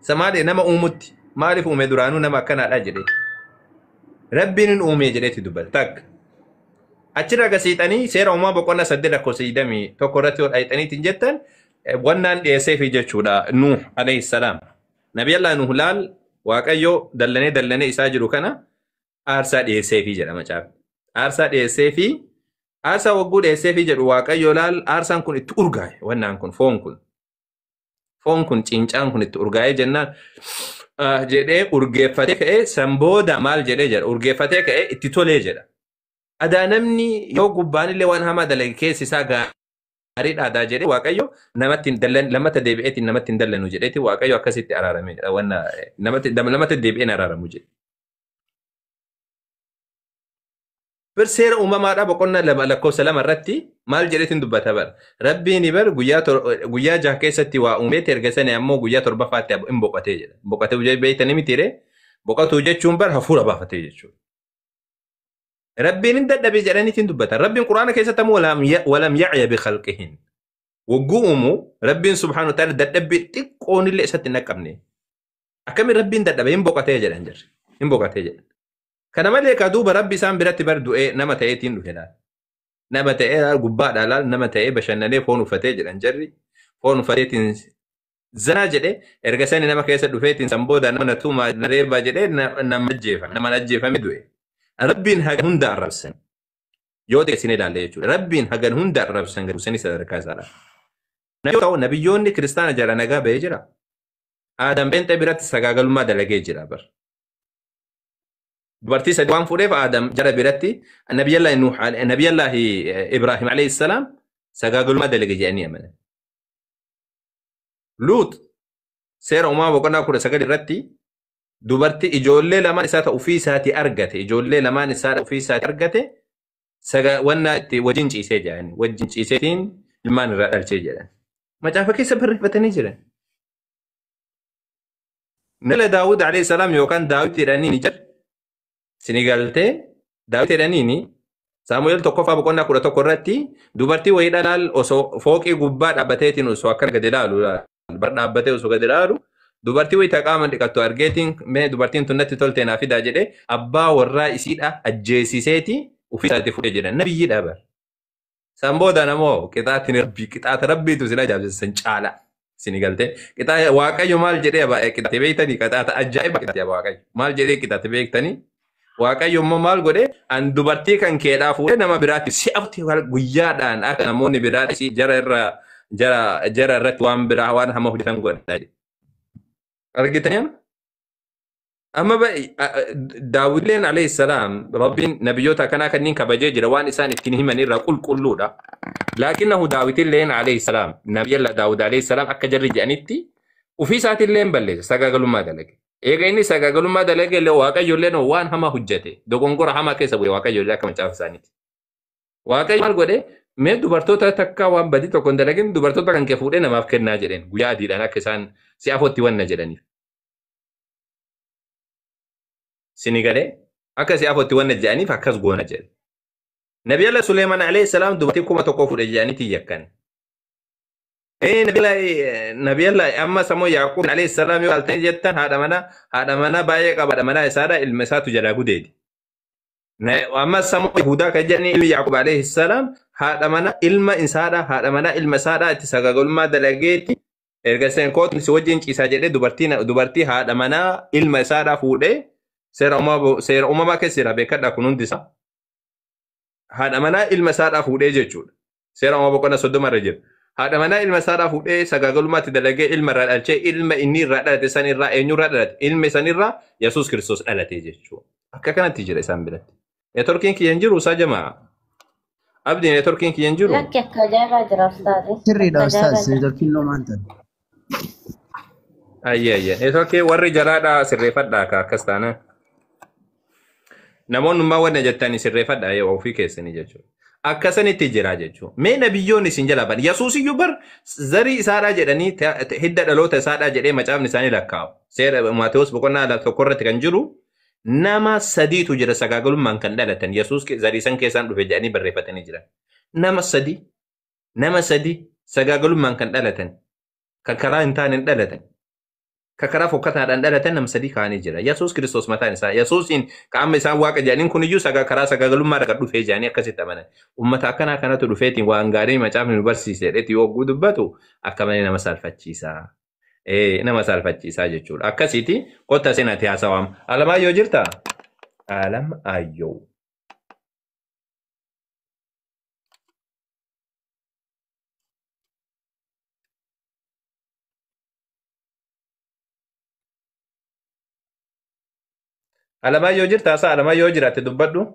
Samaali nama uumutti maaliif uume duraanuu nama akkanaadha jedhee. Rabbiin hin uume jedheeti dubbata. Takka. Achirra gasiixanii seera uumaa boqonnaa 8 lakkoofsa 21 irratti yoo dhayxaniitiin jettan wannaan dhiyeesseefi jechuudha. Nuuh alayhi salaam. Nabiyallaa Nuuh laal Waaqayyo dallanee dallanee isaa jiru kana aarsaa dhiyeesseefi jedha macaafni. Aarsaa dhiyeesseefi aarsaa wagguu dhiyeesseefi jedhu Waaqayyo laal aarsaan kun itti urgaa'e wannaan kun foon kun. Foon kun cincaan kun itti urgaa'ee jennaan jedhee urgeeffatee ka'ee san booda maal jedhee jedha urgeeffatee ka'ee itti tolee jedha. Adaa namni yoo gubbaanillee waan hamaa dalage keessi isaa gaariidha adaa jedhee Waaqayyo namatti hin dallan lammata deebi'eetiin namatti hin dallanu jedheeti Waaqayyo akkasitti araarame jedha wanna namatti lammata deebi'een araaramu jedhe. Bir seera uumamaadha boqonnaa 2 lakkoofsa 2 irratti maal jedheetiin dubbata bara. Rabbiin bar guyyaa guyyaa 6 keessatti waa uumeeti erga sanii ammoo guyyaa 7ffaatti hin boqotee jedha. Boqotee beektanii mitiire boqotuu jechuun bar hafuura baafatee jechuudha. Rabbiin hin dadhabe jedhaniitiin dubbata. Rabbiin Quraana keessatti ammoo walam ya'ya bi khalqihin. Wagguu uumu Rabbiin subhaanahu wa ta'ala dadhabbii xiqqoon illee isatti hin dhaqqabne. Akkamiin Rabbiin dadhabe hin boqotee jedhan jirri. Hin boqotee jedhan. Kana malee ka duuba Rabbi isaan biratti bar du'ee nama ta'eetiin dhufe laal. Nama ta'ee laal gubbaadhaa laal nama ta'ee bashannanee foon uffatee jedhan jarri. Foon uffateetiin zanaa jedhee erga sani nama keessa dhufeetiin san booda nama na tumaa na reebaa jedhee nama ajjeefame. Nama ajjeefame du'e. Rabbiin hagan hunda arrabsan. Yoo xiqqeessine ilaalle jechuudha. Rabbiin hagan hunda arrabsan gad buusanii sadarkaa isaadha. Yoo ta'u nabiyyoonni kiristaana jala nagaa ba'ee jira. Aadam pheenxee biratti sagaagalummaa dalagee jira bar. Dubartii sadi waan fuudheef Aadam jara biratti Nabiyallaahi Nuuh Nabiyallaahi Ibraahim alayhi salaam sagaagalummaa dalage jedhanii amanan. Luut seera uumamaa boqonnaa 19 irratti dubartii ijoollee lamaan isaa ta ofii isaatii argate ijoollee lamaan isaa ofii isaatii argate saga wannaa itti wajjin ciisee jedhani wajjin ciiseetiin ilmaan irraa dhalchee jedhan. Macaafa keessa barreeffatanii jiran. Nabila Daawud alayhi salaam yookaan Daawit jedhanii ni jedhu. Sini galtee Daawit jedhaniini Saamu'eel tokkoffaa boqonnaa 11 irratti dubartii wayii dhalaal osoo fooqii gubbaa dhaabbateetiin osoo akkana gadi ilaalu bar dhaabbatee osoo gadi ilaalu dubartii wayii ta qaama dhiqattu argeetiin mee dubartiin tun natti tolte naa fidaa jedhee abbaa warraa isiidha ajjeesiseeti ofii isaatti fuudhee jedhan nabiyyiidha bar. San booda namoo qixaatiin rabbii qixaata rabbiitu isin ajaa'ibsiisan caala. Isin galtee qixaa Waaqayyo maal jedhee qixaate beektanii qixaata ajaa'iba qixaate Waaqayyo maal jedhee qixaate beektanii Waaqayyo immoo maal godhee an dubartii kan keedhaa fuudhee nama biraatti si'afti guyyaadhaan akka namoonni biraa jara irra jara jara irratti waan biraa waan hama hojjetan godha jedhe. Argitanii amma? Amma Daawudleen alayhi salaam Rabbiin nabiyyoota akkanaa kanneen kabajee jira waan isaan ittiin himan irraa qulqulluudha. Laakinahu Daawitilleen alayhi salaam nabiyyalla Daawud alayhi salaam akka jarri jedhanitti ofii isaatillee hin balleesse sagaagalummaa dalage. Eega inni sagaagalummaa dalage illee Waaqayyo illee waan hamaa hojjete dogongora hamaa keessa bu'e Waaqayyo illee akka macaafa isaaniiti. Waaqayyo maal godhe mee dubartoota takka waan badii tokko hin dalagin dubartoota kan kee fuudhee namaaf kennaa jedheen guyyaa adiidhaan akka isaan si afootti wanna jedhaniif. Sini galee akka si afootti wanna jedhaniif akkas goona jedhe. Nabiyalla Suleeman alayhi salaam dubartii 1000 fuudhe jedhaniiti yakkan. Nabiyalla amma samoo Yaaqub alayhi salaam yoo ilaaltanii jettan haadha manaa baay'ee qaba haadha manaa isaadha ilma isaatu jalaa gudeedi. Amma samoo Yihudaa kan jedhani ilmi Yaaqub alayhi salaam haadha manaa ilma isaadha haadha manaa ilma isaadha itti sagaagalummaa dalageeti erga seen kootu si wajjin ciisaa jedhee dubartii haadha manaa ilma isaadha fuudhee seera uumamaa keessa jira beekadha kun hundi isaa. Haadha manaa ilma isaadhaa fuudhee jechuudha. Seera uumamaa boqonnaa 30 irra jira. Haadha manaa ilma isaadhaa fuudhee sagaagalummaatti dalagee ilma irraa dhalchee ilma inni irraa dhalate san irraa eenyurraa dhalate ilma san irraa Yesuus Kiristoos dhalate jechuudha. Akka kanatti jira isaan biratti. Neetworkiin kiyya hin jiru isaa jamaa. Abdii neetworkiin kiyya hin jiru. Lakki akka ajaa'ibaa jira ustaazi. Sirriidha Akka ajaa'ibaa ustaaz jira. neetworkiin loomaan ta'e. Ayyee ayyee. Neetworkii warri jalaadhaa sirreeffadhaa akka akkas taanaan. Namoonni ummaa wanna jettanii sirreeffadhaa yoo ofii keessanii jechuudha. Akkasanitti jira jechuudha. Mee nabiyyoonni isin jala ban. Yesuus iyyuu bar zarii isaadhaa jedhanii hidda dhaloota isaadhaa jedhee macaafni isaanii lakkaa'u. Seera Maatewos boqonnaa 1 irratti kan jiru nama sadiitu jira sagaagalummaan kan dhalatan Yesuus zarii san keessaan dhufe jedhanii barreeffatanii jiran. Nama sadi sagaagalummaan kan dhalatan kan karaa hin taane hin dhalatan. Ka karaa fokkataadhaan dhalatan nama sadii kaa'anii jira. Yesuus Kiristoos mataan isaa. Yesuusiin ka amma isaan waaqa jedhaniin kuniyyuu karaa sagaagalummaa irraa dhufee jedhanii akkasitti amanan. Uummata akkanaa kanatu dhufeetiin waan gaarii macaafni nu barsiise jedheeti yoo hogguu dubbatu akka malee nama saalfachiisaa. Nama saalfachiisaa jechuudha. Akkasiiti qotta seenaatti haasawaam. Alamaayyoo jirtaa? Alamaayyoo. Alamaayyoo jirtaa isaa Alamaayyoo jiraatte dubbadhu.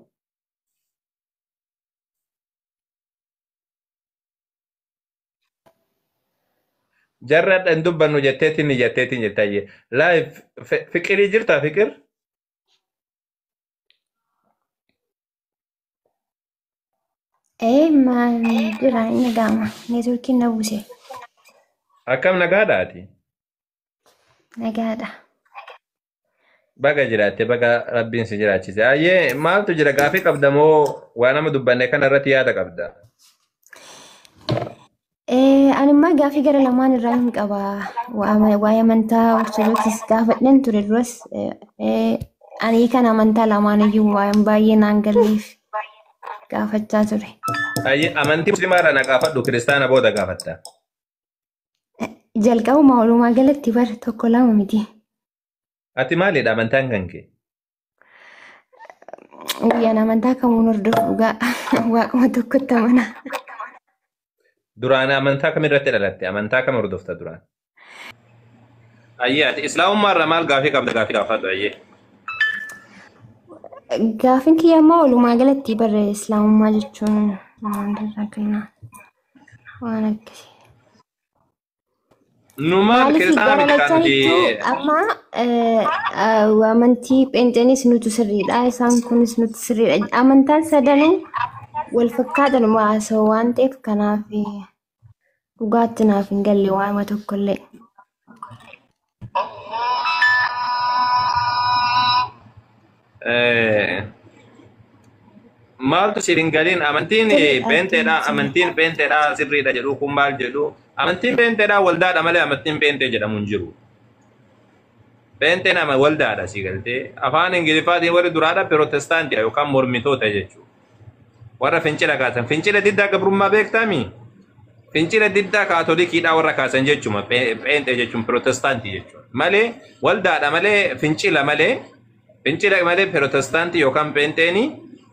Jarra hin dubbannu jetteetiin ni jetteetiin jettaayyee. Laayif fiqirii jirtaa fiqir? Ee maal jira inni gaama. Neetwoorkiin na buuse. Akkam nagaadhaati? Nagaadha. Baga jiraatte baga rabbiin si jiraachise. Ayyee maaltu jira gaafii qabda moo waa nama dubbanne kana irratti yaada qabda? Ani immoo gaafii gara lamaan irraa hin qaba. Waa'ee amantaa Ortodoksiis gaafadheen ture duras. Ani kan amantaa lamaan iyyuu waan baay'ee naan galleef gaafachaa ture. Ayyee amantii musliimaa irraa na gaafadhu kiristaana booda gaafatta. Jalqabuma walumaa galatti bara tokko lama miti. Ati maalidha amantaan kan kee? Guyyaan amantaa kamuun hordofu dhugaa waaquma tokkotti amana. Duraan amantaa kam irratti dhalatte? Amantaa kam hordofta duraan? Ayyee ati islaamummaa irraa maal gaafii qabda gaafii gaafadhu ayyee. Gaafiin kiyya ammoo walumaa galatti bara islaamummaa jechuun waan kennaa waan akkasii. Nu maal Maaliif kiristaana gara miti kan nuti lachanittuu amma amantii pheenxeenis nutu sirriidha isaan kunis nutu sirriidha amantaan sadanuu wal fakkaatan haasa'u waan ta'eef kanaaf dhugaatti naaf hin galle waanuma tokkollee. Maaltu siif hin galiin amantiin Sirriidha pheenxeedha amantiin amantiin pheenxeedha sirriidha jedhu kun maal jedhu amantiin pheenxeedha waldaadha malee amantiin pheenxee jedhamu hin jiru. Pheenxeen ama waldaadha si galtee afaan ingiliffaatiin warri duraadha pirootestaantiidha yookaan mormitoota jechuudha. Warra fincila kaasan fincila diddaa gabrummaa beektaami? Fincila diddaa kaatolikiidha warra kaasan jechuudha pheenxee jechuun pirootestaantii jechuudha. Malee waldaadha malee fincila malee fincila malee pirootestaantii yookaan pheenxeeni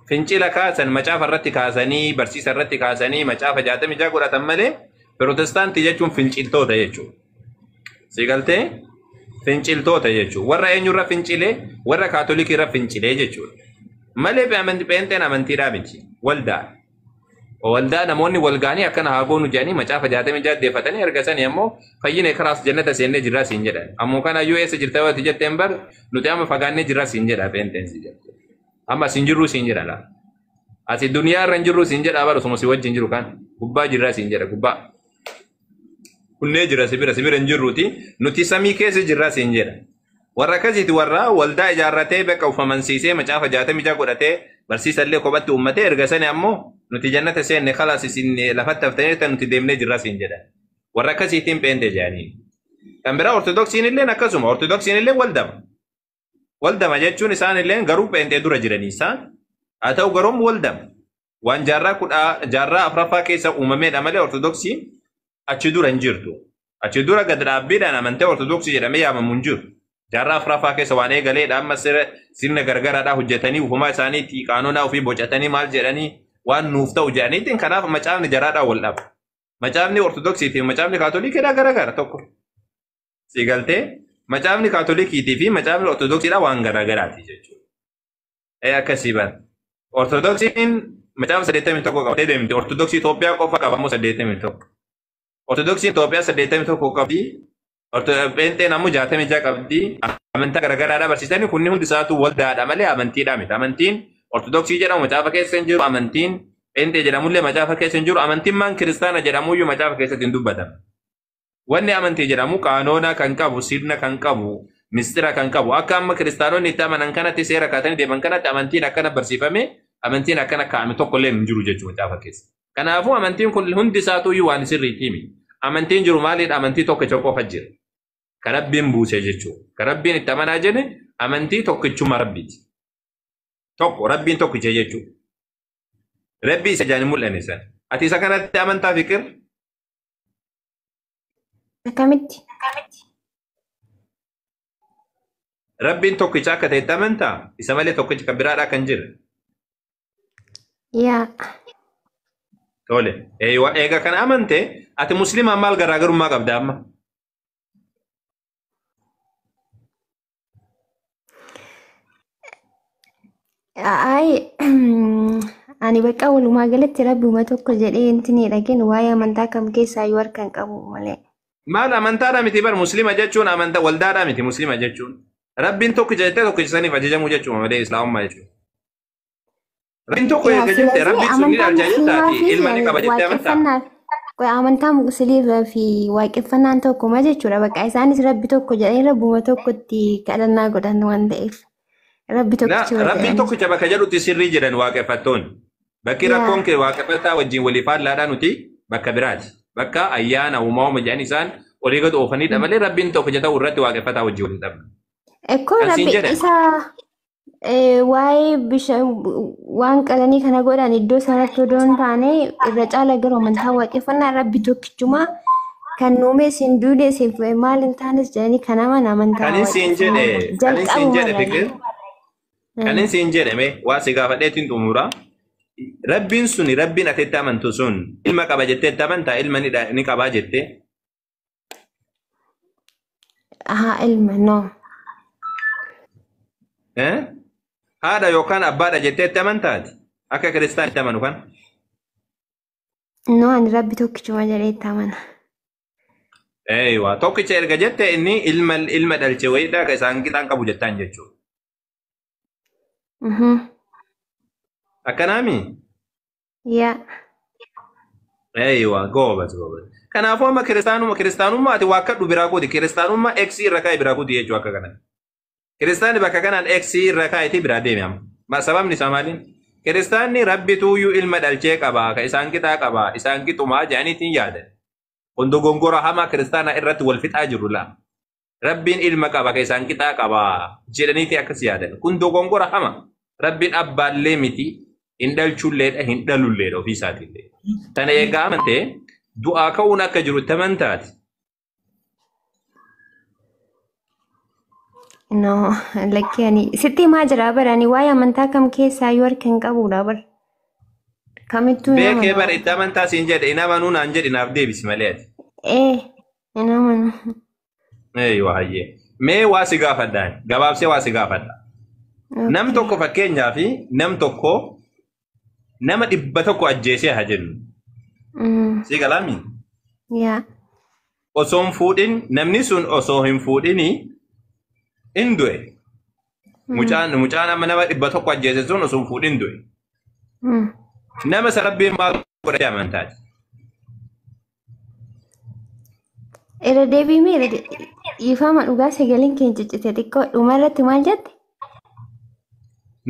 fincila kaasan macaafa irratti kaasanii barsiisa irratti kaasanii macaafa 66 godhatan malee pirootestaantii jechuun finciltoota jechuudha. Si galtee finciltoota jechuudha. Warra eenyurra fincilee warra kaatolikiirra fincilee jechuudha. Malee pheenxeen amantiidhaa miti waldaa. Waldaa namoonni wal ga'anii akkana haa goonu jedhanii macaafa 66 deeffatanii erga sanii ammoo fayyine karaas jannata seennee jirraa siin jedhan. Ammoo kana yoo eessa jirta yoo ati jetteen bar nuti amma fagaannee jirraa siin jedha pheenxeen si jedha. Amma siin jirruu siin jedha laa. Ati duniyaa irra hin jirruu siin jedha bar osuma si wajjin jiru kan gubbaa jirraa siin jedha gubbaa. Kunnee jira sibira sibira hin jirruuti nuti samii keessa jirraa siin jedha. Warra akkasiiti warra waldaa ijaarratee bakka ufamansiisee macaafa 66 godhatee barsiisa illee kophatti uummatee erga sani ammoo nuti jannata seenne khalaas isin lafatti haftaniirta nuti deemnee jirraa siin jedha. Warra akkasiitiin pheenxee jedhanii. Kan biraa ortodoksiin illee akkasuma ortodoksiin illee waldama. Waldama jechuun isaan illee garuu pheenxee dura jiranii isaan haa ta'u garuu waldama. Waan jaarraa afuraffaa keessa uumameedha malee ortodoksiin achi dura hin jirtu. Achi dura gad dhaabbiidhaan amantee ortodoksii jedhamee yaamamu hin jiru. Jaarraa afuraffaa keessa waan eegaleedha amma sirna gargaraadhaa hojjetanii ufumaa isaaniitti qaanonaa ofii bocatanii maal jedhanii waan nuuf ta'u jedhaniitiin kanaaf macaafni jaraadhaa wal dhaba. Macaafni ortodoksii fi macaafni kaatolikiidhaa garagara tokko. Si galtee macaafni kaatolikiitii fi macaafni ortodoksiidhaa waan garagaraati jechuudha. Akkasii bara. Ortodoksiin macaafa 81 qabatee deemti. Ortodoksii Itoophiyaa qofa qaba ammoo 81. Ortodoksiin Itoophiyaa 81 qabdi. Pheenxeen ammoo 66 qabdi. Amantaa garagaraadhaa barsiisanii kunni hundi isaatu waldaadha malee amantiidhaa miti. Amantiin Ortodoksii jedhamu macaafa keessa hin jiru. Amantiin pheenxee jedhamullee macaafa keessa hin jiru. Amantiin maan kiristaana jedhamuyyuu macaafa keessatti hin dubbatamu. Wanni amantii jedhamu qaanoona kan qabu, sirna kan qabu, mistira kan qabu. Akka amma kiristaanonni itti amanan kanatti seera kaatanii deeman kanatti amantiin akkana barsiifame, amantiin akkana kaa'ame tokkollee hin jiru jechuudha macaafa keessa. Kanaafuu amantiin kun hundi isaatuyyuu waan sirriitii miti. Amantiin jiru maalidha? Amantii tokkicha qofa jira. Ka Rabbiin buuse jechuudha. Ka Rabbiin itti amanaa jenne amantii tokkichuma Rabbiiti. Tokko Rabbiin tokkicha jechuudha. Rabbi isa ijaan hin mul'anne sana. Ati isa kanatti amantaa Fiqir? Akkamitti? Rabbiin tokkicha akka ta'etti amantaa? Isa malee tokkicha kan biraadhaa kan jira. Yaa. Tole. Eega kana amante ati musliimaan maal garaagarummaa qabda amma? Ay, ani bakka walumaa galatti rabbuma tokko jedhee intinii dhageen waa'ee amantaa kam keessaa iyyuu harka hin qabu malee. Maal amantaadhaa miti bar musliima jechuun amantaa waldaadhaa miti musliima jechuun. Rabbiin tokkicha jettee tokkicha saniif ajajamuu jechuudha malee islaamummaa jechuudha. Rabbiin tokko Yaa erga jette silazii rabbiin sun ni amantaa dhalcha musliimaa jettaati fi ilma ni qaba jettee amantaa. waaqeffannaa amantaa musliimaa fi waaqeffannaan tokkuma jechuudha. Bakka isaanis rabbi tokko jedhanii rabbuma tokkotti kadhannaa godhan waan ta'eef. Rabbi Na tokkicha rabbiin jedhanii. tokkicha bakka jedhutti sirrii jedhan waaqeffattoonni. Bakki Yaa. rakkoon kee waaqeffataa wajjin walii faallaadhaa nuti bakka biraati. Bakka ayyaana uumamaa jedhan isaan olii gad oofanidha malee rabbiin tokkicha ta'uu irratti waaqeffataa wajjin walii dhabna. Ekkoo Kan siin rabbi jedhan. isa waa'ee bishaan waan qalanii kana godhan iddoo sanatti odoo hin taane irra caala garuu amantaa waaqeffannaa rabbi tokkichumaa kan nuume isin duude isin maal hin taanes jedhanii kan amanan amantaa Kanin siin waaqeffannaa jedhe kanin siin jalqabuma jedhe irraa. Fiqir kanin siin jedhe mee waa si gaafadheetiin xumura. Rabbiin suni rabbiin ati itti amantu sun ilma qaba jettee itti amantaa ilma ni qabaa jettee. Haa ilma no. Eh? Haadha yookaan abbaadha jettee itti amantaati. Akka kiristaan itti amanu kan. No ani rabbi tokkichuma jedhee itti amana. Eeywa tokkicha erga jette inni ilma ilma dhalche wayiidha ka isaan qixaan qabu jettaan jechuudha. Mhm. Akkanaami? Yaa. Eeywa goobas goobas. Kanaafuu amma kiristaanummaa kiristaanummaa ati waa kadhu biraa gooti kiristaanummaa X irra kaa'e biraa gooti jechuudha akka kana. Kiristaanni bakka kanaan X irra kaa'eeti biraa deeme amma. Sababni isaa maali? Kiristaanni rabbituuyyuu ilma dhalchee qabaa ka isaan qixaa qabaa isaan qixumaa jedhaniitiin yaadan. Kun dogongora hamaa kiristaanaa irratti wal fixaa jiru laa. Rabbiin ilma qaba ka isaan qixaa qabaa jedhaniiti akkas yaadan. Kun dogongora hama. Rabbiin abbaallee miti hin dhalchulleedha hin dhalulleedha ofii isaatiillee. Tana eegaa amantee du'aa ka'uun akka jiru itti amantaati. No lakkii ani sitti himaa jira bara ani waa'ee amantaa kam keessaa iyyuu harka hin qabudha bara. Kamittuu hin Beekee amanu. bara itti amantaa siin jedhe hin amanuu naan jedhi naaf deebisi malee ati. Ee hin amanu. Eeywa hayyee. Mee waa si gaafadhaan gabaabsee waa si gaafadha. Nam Okay. tokko fakkeenyaaf nam tokko nama 100 ajjeesee haa jennu. Mm. Si galaami? Yaa. Osoo hin fuudhin namni sun osoo hin fuudhini hin du'e. Mm. Mucaan amma nama 100 ajjeese sun osoo hin fuudhin du'e. Mm. Nama isa rabbiin maal godhate amantaati? Irra deebiimee irra dhiifama dhugaa sagaleen keenya ciccite xiqqoo dhuma irratti maal jette?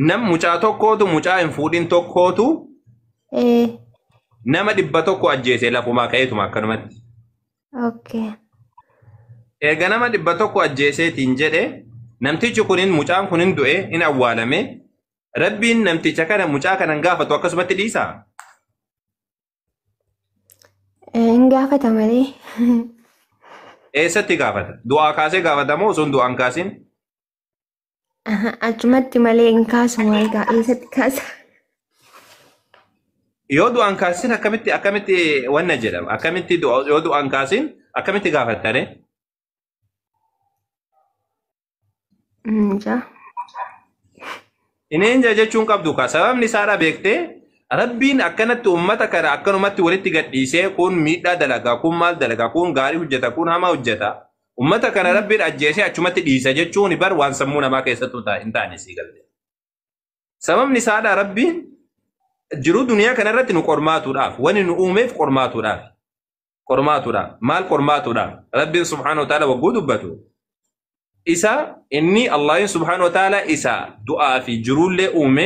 Nam mucaa tokkootu mucaa hin fuudhin tokkootu Ee. nama 100 ajjeese lafumaa ka'eetuma akkanumatti. Okay. Erga nama 100 ajjeeseetiin jedhe namtichi kunin mucaan kunin du'e hin awwaalame rabbiin namticha kana mucaa kanan gaafatu akkasumatti dhiisaa? Hin gaafata malee. Eessatti gaafata? Du'aa kaasee gaafata moo osoo hin du'aan kaasin? Achumatti malee hin kaasu maal gaa eessatti kaasa? Yoo du'aan kaasin akkamitti akkamitti wanna jedhama? Akkamitti yoo du'aan kaasin akkamitti gaafattane? Jaa. Ineenja jechuun qabdu ka sababni isaadha beektee rabbiin akkanatti ummata kana akkanumatti walitti gadhiisee kun miidhaa dalagaa kun maal dalagaa kun gaarii hojjeta kun hamaa hojjeta ummata kana rabbiin ajjeesee achumatti dhiisa jechuun bar waan sammuu namaa keessattuu hin taane sii galte. Sababni isaadha rabbiin jiruu duniyaa kanarratti nu qormaatuudhaaf wani nu uumeef qormaatuudhaaf qormaatuudhaaf maal qormaatuudhaaf rabbiin subhaanahu wa ta'ala wagguu dubbatu isa inni Allahin subhaanahu wa ta'ala isa du'aa fi jiruullee uume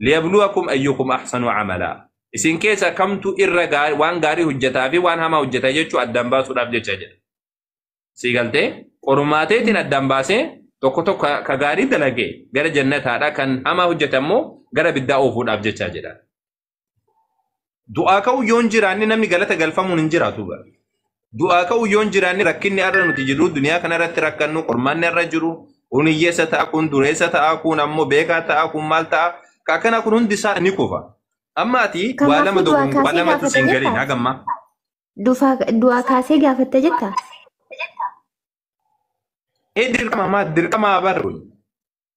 liyabluwakum ayyukum ahsanu amala isin keessa kamtu irra waan gaarii hojjetaa fi waan hamaa hojjeta jechuu addaan baasuudhaaf jecha jedha. Si galtee qormaateetiin addaan baasee tokko tokko ka gaarii dalagee gara jannataadha kan hamaa hojjete ammoo gara biddaa oofuudhaaf jechaa jedha. Du'aa ka'uu yoo hin jiraanne namni galata galfamuun hin jiraatu bara. Du'aa ka'uu yoo hin jiraanne rakkinni har'a nuti jirru duniyaa kanarratti rakkannu qormaanni har'a jiru kun hiyyeessa ta'a kun dureessa ta'a kun ammoo beekaa ta'a kun maal ta'a akkana kun hundi isaa ni kufa. Amma ati waa lama Kanaafuu du'aa dogon waa kaasee lamatu gaafatte siin galiin jettaa? hagamma. Du'aa kaasee gaafatte jettaa? Ee dirqama maa dirqama barru.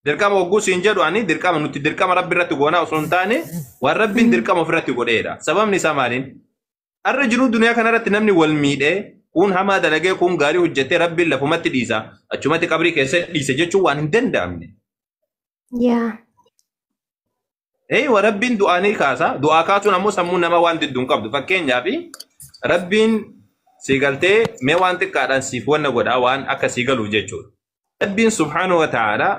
Dirqama hogguu siin jedhu ani dirqama nuti dirqama rabbi irratti goonaa osoo hin taane waan rabbiin dirqama ofirratti godheedha. Sababni isaa maaliin? Har'a jiruu duniyaa kanarratti namni wal miidhee kun hamaa dalagee kun gaarii hojjetee rabbiin lafumatti dhiisa achumatti qabrii keessa dhiise jechuun waan hin danda'amne. Yaa. Ee wa rabbiin du'aa ni kaasa. Du'aa kaasuun ammoo sammuu namaa waan diddu hin qabdu. Fakkeenyaaf rabbiin si galtee mee waan xiqqaadhaan siif wanna godhaa waan akka si galuuf jechuudha. Rabbiin subhaanahu wa ta'aalaa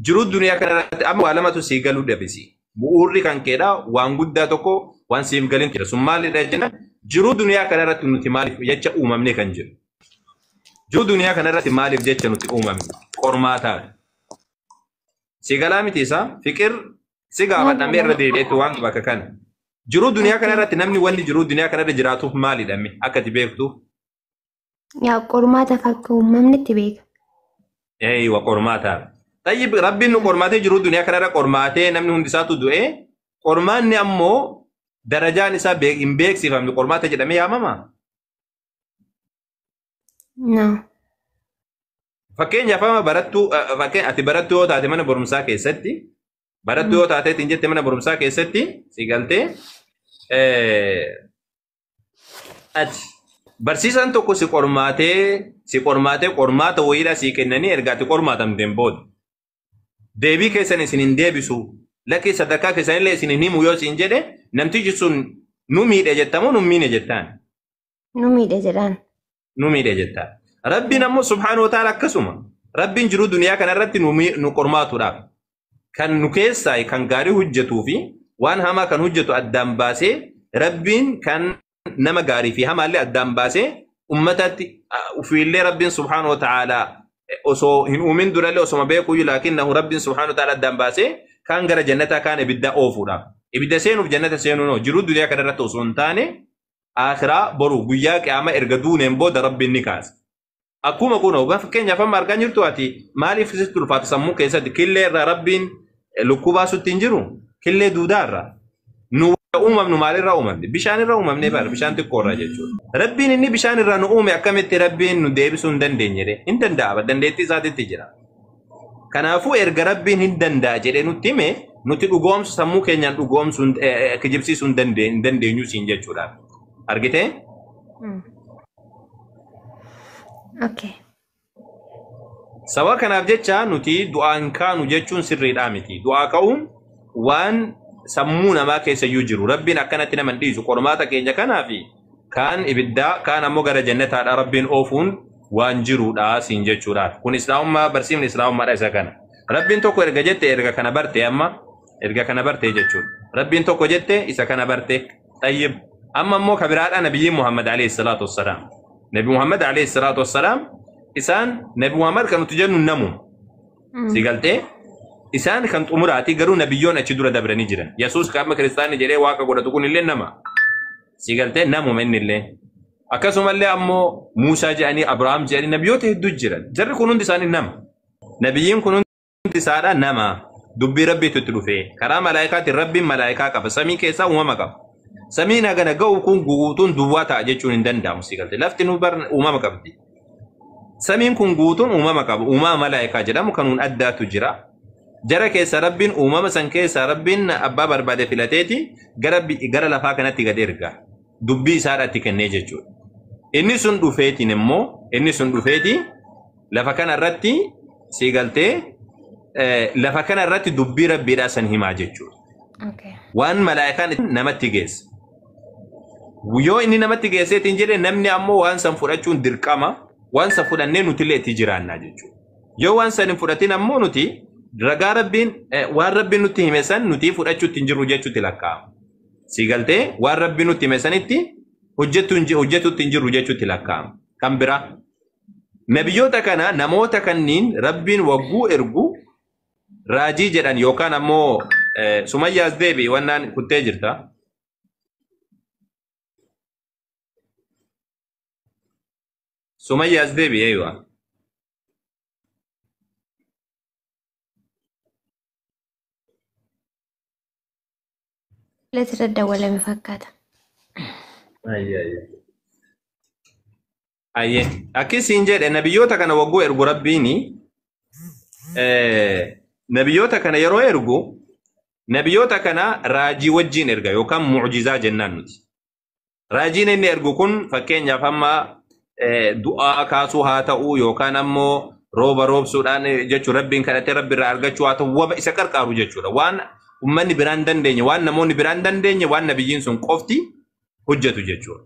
jiruu duniyaa kanarratti amma waa lamatu sii galuu dhabisi. Bu'uurri kan keedhaa waan guddaa tokko waan siif galin jira. Sun maalidha jenna jiruu duniyaa kanarratti nuti maaliif jecha uumamne kan jiru. Jiruu duniyaa kanarratti maaliif jecha nuti uumamne qormaataaf. Si galaa miti isaa fiqir si gaafadhamee irra deebi'eetu waan bakka kana. Jiruu duniyaa kanarratti namni wanni jiruu duniyaa kanarra jiraatuuf maalidha akka ati beektuuf? Yaa qormaataaf akka uumamne itti beeka. Eeywa qormaataaf. Tayyib rabbiin nu qormaatee jiruu duniyaa kanarra qormaatee namni hundi isaatu du'ee qormaanni ammoo darajaan isaa hin beeksifamne qormaata jedhamee yaamama. No. Fakkeenyaaf amma barattuu ati barattuu yoo taate mana barumsaa keessatti barattuu yoo taate ittiin jette mana barumsaa keessatti si galtee ati barsiisaan tokko si qormaatee qormaata wayiidhaa sii kennanii erga ati qormaatamteen booda deebii keessan isin hin deebisu lakkii sadarkaa keessanillee isin hin himu yoo isin jedhe namtichi sun nu miidhe jettamoo nu miine jettaan? Nu miidhe jedhaan. Nu miidhe jettaan. Rabbiin ammoo subhaanahu wa ta'ala akkasuma rabbiin jiruu duniyaa kanarratti nu qormaatuudhaaf kan nu keessaa kan gaarii hojjetuu fi waan hamaa kan hojjetu addaan baasee rabbiin kan nama gaarii fi hamaallee addaan baasee ummatatti ofiillee rabbiin subhaanahu wa ta'ala osoo hin uumin durallee osoma beekuyyuu laakinnahu rabbiin subhaanahu wa ta'ala addaan baasee kaan gara jannataa kaan ibidda oofuudhaaf. Ibidda seenuuf jannata seenuun jiruu duniyaa kanarratti osoo hin taane akhiraa boru guyyaa qiyaama erga duuneen booda rabbiin ni kaasa. Akkuma kun fakkeenyaaf amma argaa jirtu ati maaliif sitti ulfaata sammuu keessatti killee irraa rabbiin lukkuu baasutti hin jiru killee duudaa irraa. Nu uumamnu maalirraa uumamne? Bishaan irraa uumamne bara bishaan xiqqoo irraa jechuudha. Rabbiin inni bishaan irraa nu uume akkamitti rabbiin nu deebisuu hin dandeenye jedhee hin danda'a dandeettii isaatitti jira. Kanaafuu erga rabbiin hin danda'a jedhee nutti hime nuti dhugoomsu sammuu keenyaan dhugoomsuu kijibsiisuu hin dandeenyu siin jechuudha. Argitee? Okay. Sababa kanaaf jecha nuti du'aan kaanu jechuun sirriidhaa miti. Du'aa ka'uun waan sammuu namaa keessa iyyuu jiru. Rabbiin akkanatti nama hin dhiisu. Qormaata keenya kanaaf kaan ibiddaa kaan ammoo gara jannataadha rabbiin oofuun waan jiruudha siin jechuudha. Kun islaamummaa barsiifni islaamummaadha isa kana. Rabbiin tokko erga jette erga kana barte amma erga kana barte jechuudha. Rabbiin tokko jette isa kana barte. Tayyib. Amma ammoo kabiraadha nabiyyiin Muhammad alayhi salaatu wassalaam. Nabi Muhammad alayhi salaatu wassalaam isaan Nabi Muhammad kan nuti jennu namu. Si galtee isaan kan xumuraati garuu nabiyyoon achi dura dabranii jiran. Yesuus kan amma kiristaanni jedhee waaqa godhatu kun illee nama. Si galtee namuma inni illee. Akkasumallee ammoo Muusaa jedhanii Abrahaam jedhanii nabiyyoota hedduu jiran. Jarri kun hundi isaanii nama. Nabiyyiin kun hundi isaadha nama. Dubbii rabbiitu itti dhufe. Karaa malaayikaatiin rabbiin malaayikaa qaba. Samii keessaa uumama qaba. Samiin hagana ga'u kun guutuun duwwaa ta'a jechuun hin danda'amu si galte. Lafti nu bar uumama qabdi. Samiin kun guutuun uumama qaba. Uumama malaayikaa jedhamu kanuun addaatu jira. Jara keessa rabbiin uumama san keessa rabbiin abbaa barbaade filateeti gara lafaa kanatti gad erga. Dubbii isaadhaatti kennee jechuudha. Inni sun dhufeetiin immoo inni sun dhufeeti lafa kanarratti si galtee lafa kanarratti dubbii rabbiidhaa san himaa jechuudha. Waan malaayikaan namatti geesse. Yoo inni namatti geesseetiin jedhe namni ammoo waan san fudhachuun dirqama waan san fudhannee nutillee itti jiraannaa jechuudha. Yoo waan san hin fudhatin ammoo nuti ragaa rabbiin waan rabbiin nutti hime san nuti fudhachuutti hin jirru jechuutti lakkaa'ama. Si galtee waan rabbiin nutti hime sanitti hojjetuutti hin jirru jechuutti lakkaa'ama. Kan biraa. Nabiyyoota kana namoota kanniin Rabbiin wagguu ergu raajii jedhan yookaan ammoo Sumayyaas deebi'i wannaan kuttee jirta. Sumayyaas deebi'i eeywa. Irra dawwalame fakkaata. Ayyee akkasiin jedhe nabiyyoota kana wagguu ergu Rabbiini nabiyyoota kana yeroo ergu nabiyyoota kana raajii wajjin erga yookaan mucjizaa jennaan nuti. Raajiin inni ergu kun fakkeenyaaf amma du'aa kaasuu haa ta'u yookaan ammoo rooba roobsuudhaan jechuun Rabbiin kadhatee Rabbi irraa argachuu haa ta'u waba isa qarqaaru jechuudha. Waan ummanni biraan dandeenye, waan namoonni biraan dandeenye, waan nabiyyiin sun qofti hojjetu jechuudha.